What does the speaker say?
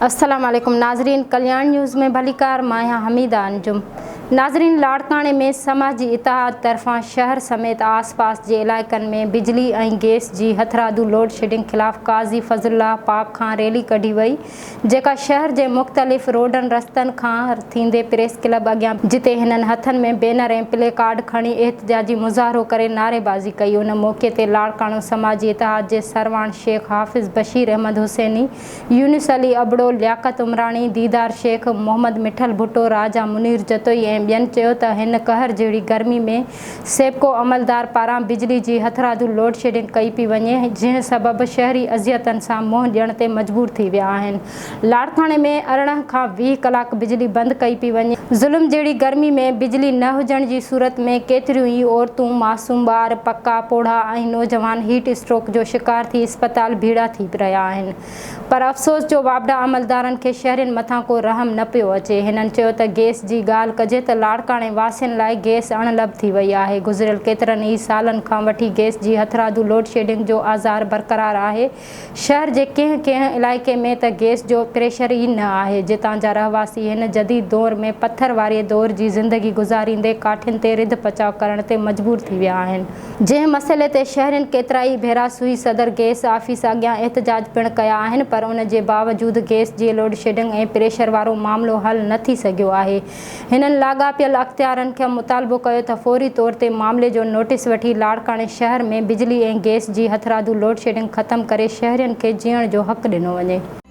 السلام عليڪم ناظرين ڪلياڻ نيوز ۾ ڀليڪار مان آهيان حميده انجم ناظرين لاڙڪاڻي ۾ سماجي اتحاد طرفان شهر سميت آس پاس جي علائقن ۾ بجلي ۽ گيس جي هٿرادو لوڊشيڊنگ خلاف قاضي فضل الله پارڪ کان ريلي ڪڍي وئي جيڪا شهر جي مختلف روڊن رستن کان ٿيندي پريس ڪلب اڳيان جتي هنن هٿن ۾ بينر ۽ پلي ڪارڊ کڻي احتجاجي مظاهرو ڪري نعريبازي ڪئي ان موقعي تي لاڙڪاڻو سماجي اتحاد جي سرواڻ شيخ حافظ بشير احمد حسيني يونس علي ابڙو، لياقت عمراڻي، ديدار شيخ، محمد مٺل ڀٽو، راجا منير جتوئي ۽ ٻين چيو ته هن قهر جهڙي گرمي ۾ سيپڪو عملدار پاران بجلي جي هٿرادو لوڊشيڊنگ ڪئي پئي وڃي جنهن سبب شهري اذيتن سان منهن ڏيڻ تي مجبور ٿي ويا آهن لاڙڪاڻي ۾ 18 کان 20 ڪلاڪ بجلي بند ڪئي پئي وڃي. ظلم جهڙي گرمي ۾ بجلي نه هجڻ جي صورت ۾ ڪيتريون ئي عورتون، معصوم ٻار، پڪا پوڙها ۽ نوجوان هيٽ اسٽروڪ جو شڪار ٿي اسپتال ڀيڙا ٿي رهيا آهن پر افسوس جو واپڊا عملدارن کي شهرين مٿان ڪو رحم نه پيو اچي. هنن چيو ته گيس جي ڳالهه ڪجي ته لاڙڪاڻي واسين لاء گيس اڻلڀ ٿي وئي آهي، گذريل ڪيترن ئي سالن کان وٺي گيس جي هٿرادو لوڊشيڊنگ جو آزار برقرار آهي، شهر جي ڪنهن ڪنهن علائقي ۾ ته گيس جو پريشر ئي نه آهي، جتان جا رهواسي هن جديد دور ۾ پٿر واري دور جي زندگي گذاريندي ڪاٺين تي رڌ پچاء ڪرڻ تي مجبور ٿي ويا آهن. جنهن مسئلي تي شهرين ڪيترائي ڀيرا سوئي صدر گيس آفيس اڳيان احتجاج پڻ ڪيا آهن پر ان جي باوجود گيس جي لوڊشيڊنگ ۽ پريشر وارو معاملو حل نه ٿي سگهيو آهي. هنن لاڳاپيل اختيارن کان مطالبو ڪيو ته فوري طور تي معاملي جو نوٽيس وٺي لاڙڪاڻي شهر ۾ بجلي ۽ گيس جي هٿرادو لوڊشيڊنگ ختم ڪري شهرين کي جيئڻ جو حق ڏنو وڃي.